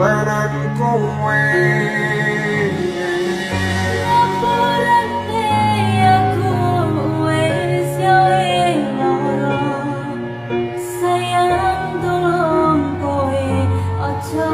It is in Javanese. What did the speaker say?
Dolanan kowe. Ngapurane aku wis gawe lara. Sayang, tolong kowe aja.